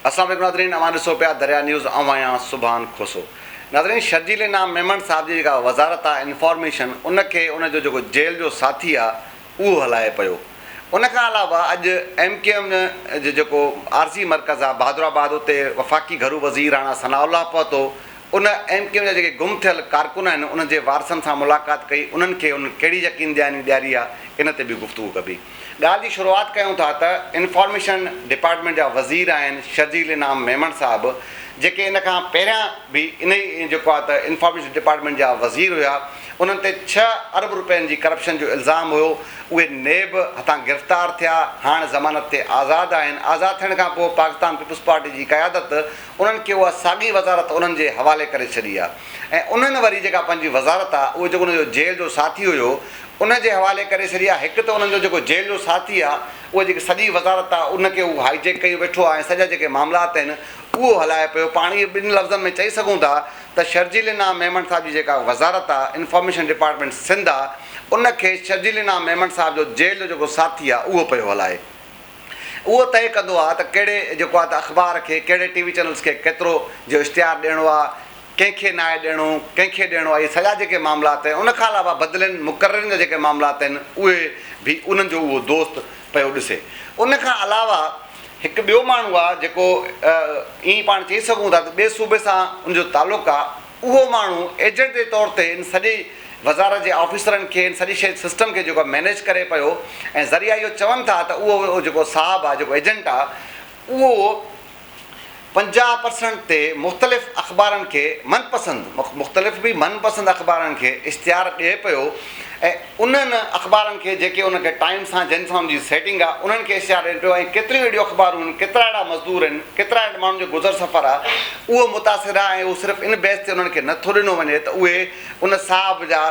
السلام عليڪم ناظرين اوهان ڏسو پيا دريا نيوز آئون آهيان سبحان کوسو ناظرين شرجيل انعام ميمڻ صاحب جي جيڪا وزارت آهي انفارميشن ان کي ان جو جيڪو جيل جو ساٿي آهي اهو هلائي پيو ان کان علاوه اڄ ايم ڪيو ايم جو جيڪو عارضي مرڪز آهي بهادر آباد اتي وفاقي گهرو وزير راڻا ثناء الله پهتو ان ايم ڪيو ايم جا جيڪي گم ٿيل ڪارڪن آهن انهن جي وارثن سان ملاقات ڪئي انهن کي انهن ڪهڙي يقين دهاني ڏياري آهي ان تي به گفتگو ڪبي. ڳالهه جي شروعات ڪيون ٿا ته انفارميشن ڊپارٽمينٽ جا وزير آهن شرجيل انعام ميمڻ صاحب جيڪي ان کان پهريان به انهي جيڪو آهي ته انفارميشن ڊپارٽمينٽ جا وزير هيا انهن تي ڇهه ارب روپين جي ڪرپشن جو الزام هيو اهي نيب هٿان گرفتار ٿيا هاڻ ضمانت تي آزاد آهن آزاد ٿيڻ کان پوء پاڪستان پيپلز پارٽي جي قيادت انهن کي اها ساڳي وزارت انهن جي حوالي ڪري ڇڏي آهي ۽ انهن وري جيڪا پنهنجي وزارت آهي اهو جيڪو انهن جو جيل جو ساٿي هيو ان جي حوالي ڪري ڇڏي آهي هڪ ته انهن جو جيڪو جيل جو ساٿي آهي اها جيڪي سڄي وزارت آهي ان کي هو هائي جيڪ ڪيو ويٺو آهي ۽ سڄا جيڪي معاملات آهن اهو هلائي پيو پاڻ اهي ٻن لفظن ۾ چئي سگهون ٿا ته شرجيل انعام ميمڻ صاحب جي جيڪا وزارت آهي انفارميشن ڊپارٽمينٽ سنڌ آهي ان کي شرجيل انعام ميمڻ صاحب جو جيل جو جيڪو ساٿي آهي اهو پيو هلائي. اهو طئي ڪندو آهي ته ڪهڙي جيڪو آهي ته اخبار کي ڪهڙي ٽي وي چينلز کي ڪيترو جو اشتهار ڏيڻو آهي ڪنهن کي ناهي ڏيڻو ڪنهن کي ڏيڻو آهي اهي سڄا جيڪي معاملات آهن ان کان علاوه بدلين مقررين جا جيڪي معاملات آهن اهي به انهن جو اهو دوست پيو ڏسي ان کان علاوه هڪ ٻيو ماڻهو آهي جيڪو ائين پاڻ چئي سگهون ٿا ته ٻئي صوبي سان ان جو تعلق آهي اهو ماڻهو ايجنٽ جي طور تي ان سڄي وزارت جي آفيسرن کي ان سڄي شيء سسٽم کي جيڪو آهي مينيج ڪري پيو ۽ ذريعا اهو چون ٿا ته اهو جيڪو صاحب آهي جيڪو ايجنٽ آهي اهو 50 پرسنٽ تي مختلف اخبارن کي من پسند مختلف به من پسند اخبارن کي اشتهار ڏئي پيو ۽ انهن اخبارن کي جيڪي ان کي ٽائيم سان جن سان ان جي سيٽنگ آهي انهن کي اشتهار ڏين پيو ۽ ڪيتريون اهڙيون اخبارون آهن ڪيترا اهڙا مزدور آهن ڪيترا اهڙن ماڻهن جو گذر سفر آهي اهو متاثر آهي ۽ اهو صرف ان بيس تي انهن کي نه ٿو ڏنو وڃي ته اهي ان صاحب جا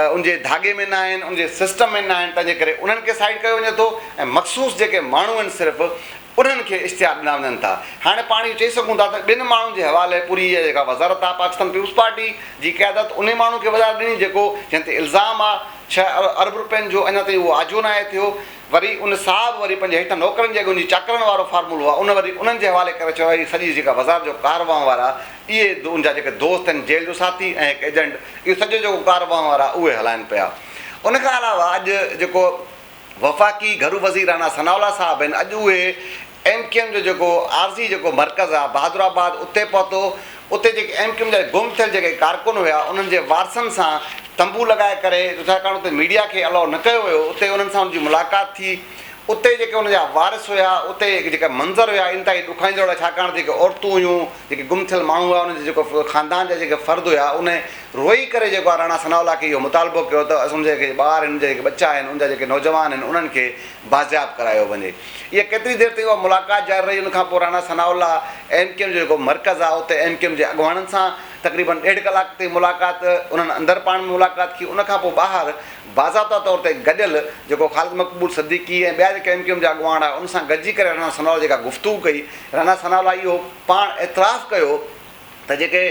ان جي ڌاڳي ۾ نه آهن ان جي سسٽم ۾ نه آهن تنهنجي ڪري انهن کي سائيڊ ڪيو وڃي ٿو ۽ مخصوص جيڪي ماڻهو آهن صرف انهن کي اشتهار ڏنا وڃن ٿا. هاڻي پاڻ اهو چئي سگهون ٿا ته ٻن ماڻهن جي حوالي پوري اها جيڪا وزارت آهي پاڪستان پيپلز پارٽي جي قيادت انهي ماڻهو کي وزارت ڏني جيڪو جنهن تي الزام آهي ڇهه ارب روپين جو اڃا تائين اهو آجو ناهي ٿيو وري ان صاحب وري پنهنجي هيٺان نوڪرن جي اڳ ان جي چاڪرن وارو فارمولو آهي ان وري انهن جي حوالي ڪري ڇڏيو آهي هي سڄي جيڪا وزارت جو ڪاروهنوار آهي اهي ان جا جيڪي دوست آهن جيل جو ساٿي ۽ هڪ ايجنٽ اهو سڄو جيڪو ڪاروهنوار آهي اهي هلائن پيا ان کان علاوه اڄ جيڪو وفاقي گهرو وزير راڻا ثناء الله صاحب آهن اڄ اهي ايم ڪيو ايم جو جيڪو عارضي جيڪو مرڪز آهي بهادر آباد اتي پهتو اتي جيڪي ايم ڪيو ايم جا گم ٿيل جيڪي ڪارڪن هيا انهن جي وارثن سان تنبو لڳائي ڪري ڇاڪاڻ اتي ميڊيا کي الاء نه ڪيو ويو اتي انهن سان ان جي ملاقات ٿي اتي جيڪي ان جا وارث هيا اتي جيڪا منظر هيا انتهائي ڏکائيندڙ هيا ڇاڪاڻ جيڪي عورتون هيون جيڪي گم ٿيل ماڻهو هيا انهن جي جيڪو خاندان جا جيڪي فرد هيا ان روئي ڪري جيڪو آهي راڻا ثناء الله کي اهو مطالبو ڪيو ته اسان جا جيڪي ٻار آهن جيڪي ٻچا آهن ان جا جيڪي نوجوان آهن انهن کي بازياب ڪرايو وڃي. اها ڪيتري دير تائين اها ملاقات جاري رهي ان کان پوء راڻا ثناء الله ايم ڪيو ايم جو جيڪو مرڪز آهي اتي ايم ڪيو ايم جي اڳواڻن سان تقريبن ڏيڍ ڪلاڪ تائين ملاقات انهن اندر پاڻ ۾ ملاقات ٿي ان کان پوء ٻاهر باضابطا طور تي گڏيل جيڪو خالد مقبول صديقي ۽ ٻيا جيڪي ايم ڪيو ايم جا اڳواڻ آهي ان سان گڏجي ڪري راڻا ثناء الله جيڪا گفتگو ڪئي راڻا ثناء الله اهو پاڻ اعتراف ڪيو ته جيڪي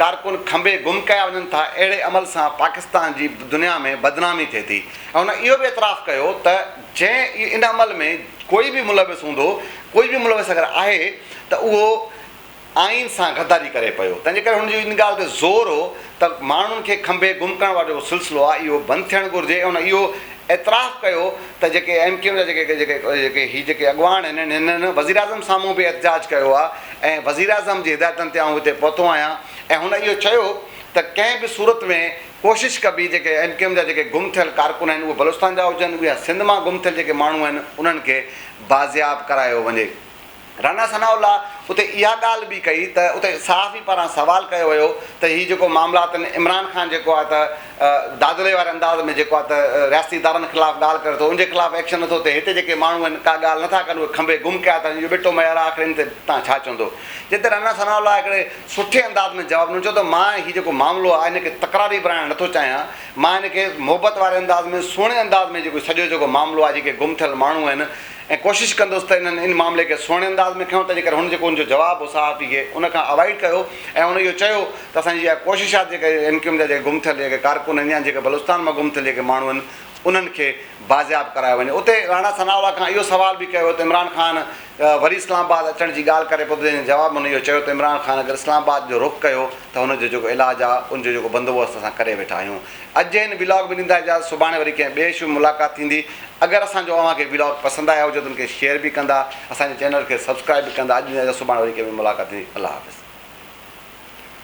ڪارڪن کنڀي گم ڪيا وڃن ٿا اهڙي عمل سان پاڪستان جي دنيا ۾ بدنامي ٿئي ٿي ۽ هن اهو به اعتراف ڪيو ته جنهن ان عمل ۾ ڪوئي به ملوث هوندو ڪوئي به ملوث اگر آهي ته اهو آئين سان غداري ڪري پيو تنهن جي ڪري هن جو ان ڳالهه تي زور هو ته ماڻهن کي کنڀي گم ڪرڻ وارو جيڪو سلسلو آهي اهو بند ٿيڻ گهرجي ۽ هن اهو اعتراف ڪيو ته جيڪي ايم ڪيو ايم جا جيڪي جيڪي جيڪي هي جيڪي اڳواڻ آهن هنن وزيراعظم سامهون به احتجاج ڪيو آهي ۽ وزيراعظم جي هدايتن تي آئون هتي پهتو آهيان ۽ هن اهو چيو ته ڪنهن به صورت ۾ ڪوشش ڪبي جيڪي ايم ڪيو ايم جا جيڪي گم ٿيل ڪارڪن آهن اهي بلوچستان جا هجن يا سنڌ مان گم ٿيل جيڪي ماڻهو آهن انهن کي بازياب ڪرايو وڃي. رانا ثناء الله اتي اها ڳالهه به ڪئي ته اتي صحافي پاران سوال ڪيو ويو ته هي جيڪو معاملات آهن عمران خان جيڪو آهي ته دادلي واري انداز ۾ جيڪو آهي ته رياستي ادارن خلاف ڳالهه ڪري ٿو ان جي خلاف ايڪشن نٿو ٿئي هتي جيڪي ماڻهو آهن ڪا ڳالهه نٿا ڪن اهي کنڀي گم ڪيا اٿن اهو ٻٽو معيار آهي آخر ان تي تان ڇا چوندو جنهن تي رانا ثناء الله هڪڙي سٺي انداز ۾ جواب ڏنو چيو ته مان هي جيڪو معاملو آهي ان کي تڪراري بڻائڻ نٿو چاهيان مان ان کي محبت واري انداز ۾ سهڻي انداز ۾ جيڪو سڄو جيڪو معاملو آهي جيڪي گم ٿيل ماڻهو آهن ۽ ڪوشش ڪندس ته انهن ان معاملي کي سهڻي انداز ۾ کنيو تنهنجي ڪري هن جيڪو ان جو جواب هو صحافي کي ان کان اوائڊ ڪيو ۽ هن اهو چيو ته اسان جي اها ڪوشش آهي ته جيڪي ايم ڪيو ايم جا جيڪي گم ٿيل جيڪي ڪارڪن آهن يا جيڪي بلوچستان مان گم ٿيل جيڪي ماڻهو آهن انهن کي بازياب ڪرايو وڃي. اتي راڻا ثناء الله کان اهو سوال به ڪيو ويو ته عمران خان وري اسلام آباد اچڻ جي ڳالهه ڪري پيو ته جنهن جي جواب ۾ هن اهو چيو ته عمران خان اگر اسلام آباد جو رخ ڪيو ته هن جو جيڪو علاج آهي ان جو جيڪو بندوبست اسان ڪري ويٺا آهيون. اڄ جي هن ولاگ ۾ ڏيندا اجازت سڀاڻي وري ڪنهن ٻئي اشو ۾ ملاقات ٿيندي. اگر اسان جو اوهان کي ولاگ پسند آيو هجي ته ان کي شيئر به ڪندا اسان جي چينل کي سبسڪرائب به ڪندا اڄ ڏيندا اجازت سڀاڻي وري ڪنهن ٻئي ملاقات ٿيندي الله حافظ.